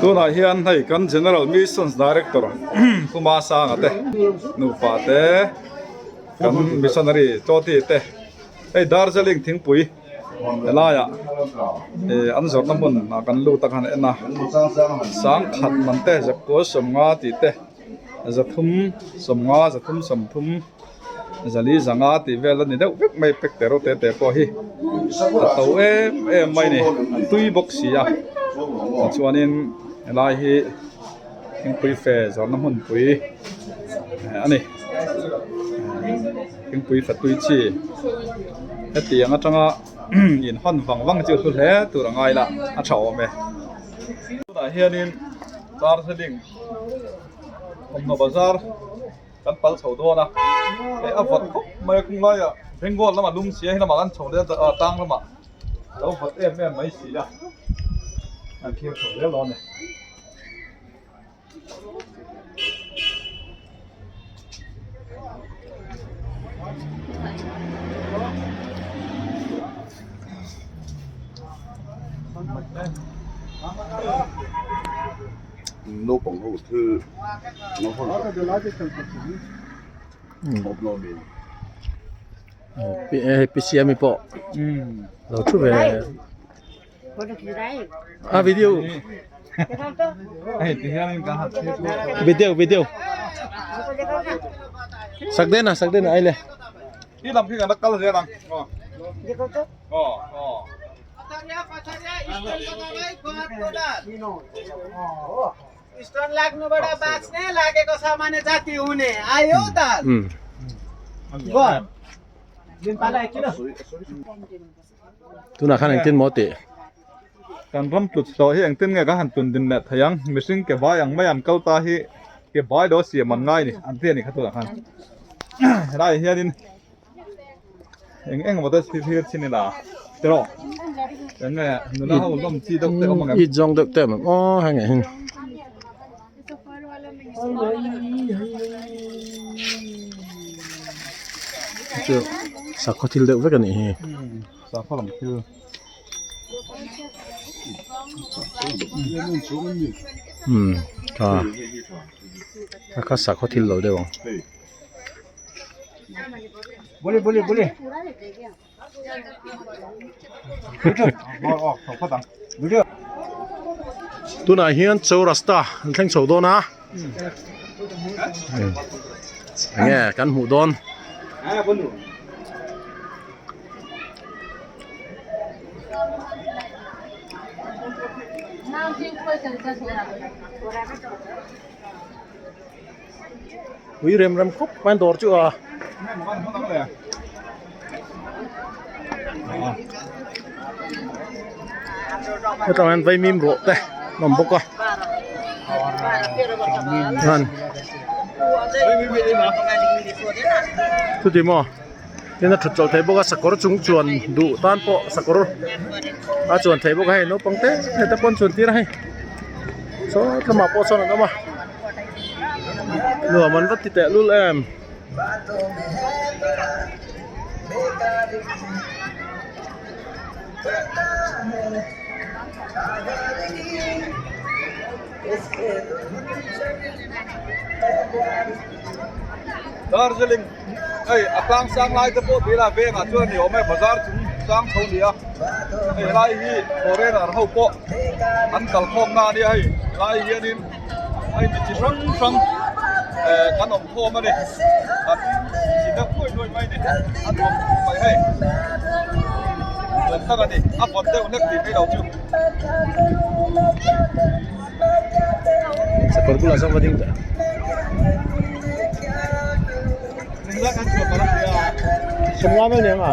Tunah hian hei kan General Missions Director Pu Masanga te nupa te kan missionary Chawti te hei Darjeeling thingpui helaiah ih an zawrhna hmun ah kan lut a kan en a sangkhat man te zakua sawmnga tih te zathum sawmnga zathum sawmthum. Zali zanga tih vel a ni deuh vek mai pack te reuh te te pawh hi a to em em mai a ni a tui bawk si a tichuanin helai hi thingpui fe zawrhna hmunpui a ni thingpui fa tui chi hetiang atanga inhawn vang vang chu hlu hle tur a ngai la a tha awm e tunah hianin darthlalang thawmhnaw bazar. Kan pal chho dawn a, hei a vawt khawp mai a kung laiah Bengal lamah lum si a hei lamah kan chho leh a tlang lamah a lo vawt em em mai si a, an thlir chho zel dawn a ni. Naupang ho thil Hei pi siami pawh lo thu ve a video video video sak den a sak den a ai le stone लाग्नुबाट बाँच्ने लागेको सामान्य जाति हुने आयो त Tunah khan engtin maw tih? Kan ram tlut hlawh hi engtin nge ka han tun din leh thei ang? Mihring ke vai ang mai an kal ta hi ke vai lo siam an ngai ni an ti a ni kha tunah khan. Helaiah hianin Eng eng emaw te thil chin ila tiraw eng nge nula ho lawm chi deuh te awm ang em? It zawng deuh te awm ang aw heng ah hian. Chu sakhaw thil deuh vek a nih hi. Sakhaw lam thil. Umm tha kha sakhaw thil lo deuh ang. Boleh boleh boleh. Tunah hian Chowrasta an thleng chho dawn a enge kan hmuh dawn. Ui rem rem khawp mai an dawr chu a. Hetah hian vaimim rawh te a awm bawk a chuan chuti maw tin a thut chawlh theih bawk a sakawr chung chuan duh tan pawh sakawr a chuan theih bawk a hei naupang te te pawn chuan tir a hei saw lamah pawh sawn an awm a. Nuam an va ti teh lul em. Darjeeling hei a tlang sang lai te pawh tih la vengah chuan ni awm e bazar chung sang chho nia hei helai hi foreigner ho pawh an kalkhawm na ania hei helai hianin hei mi chi hrang hrang eh kan awm khawm a ni kan chi deuh nuai nuai mai a ni a nuam khawp mai hei nuam tak a ni a vawt deuh hlek tih mai lo chu. Sakawr bulah sawn va ding teh. Sawmnga vel ni ang a.